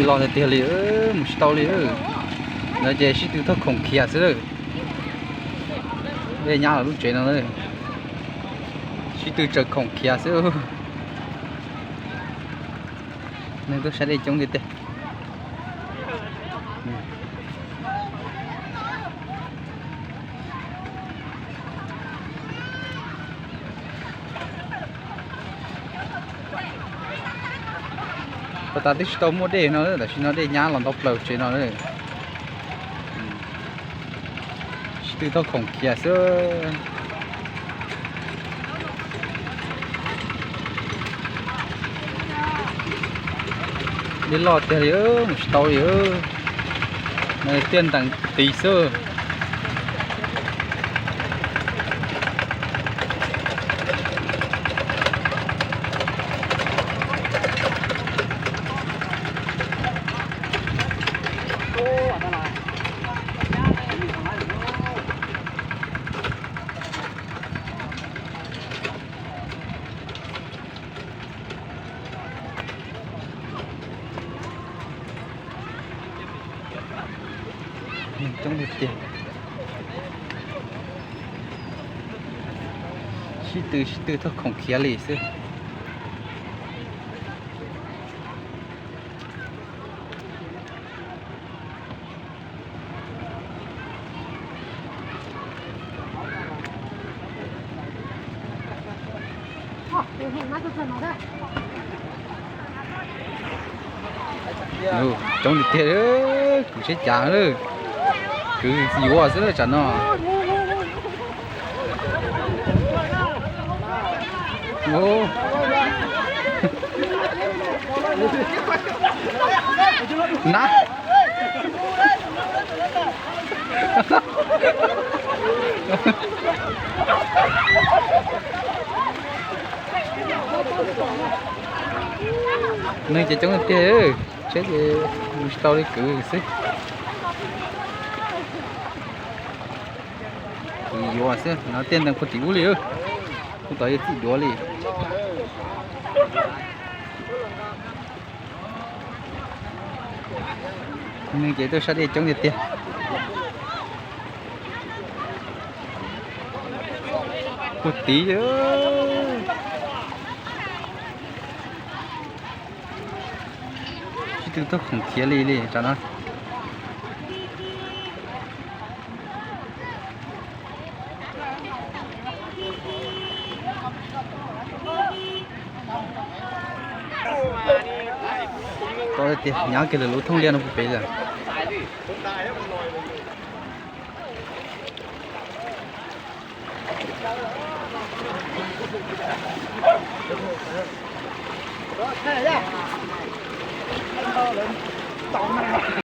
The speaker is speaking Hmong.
Los tiag tiag li, mus tsis tau li. No ces sib tw taug khoom khiav xwb lawm. Dej nyab los lub tsev no, sib tw tsaws khoom khiav xwb. Neeg tuaj saib dej coob tiag tiag. Pas tas twb tsis tau muaj dej no, tam sim no dej nyab los ntau plaws tsev no. Sib tw taug khoom khiav xwb. Dej loj tiag li, mus tsis tau li. Tiaj ntees tiv xwb. Neeg coob tiag tiag. Sib tw sib tw taug khoom khiav li xwb. Coob tiag tiag, kwv tsheb cav lawm. Kwv yuav xwb tsam no. Na, neeg ces coob tiag, tsheb ces mus tsis tau li, kwv xwb. Kwv yuav xwb, no tiaj ntees puag tim ub li, kuj tau yuav txim duav li. Neeg ces tuaj saib dej coob tiag tiag. Puag tid, sib tw taug khoom khiav li li tsam no. Tau tias nyav kiag lawm lub thooj liaj no puag pem lawm.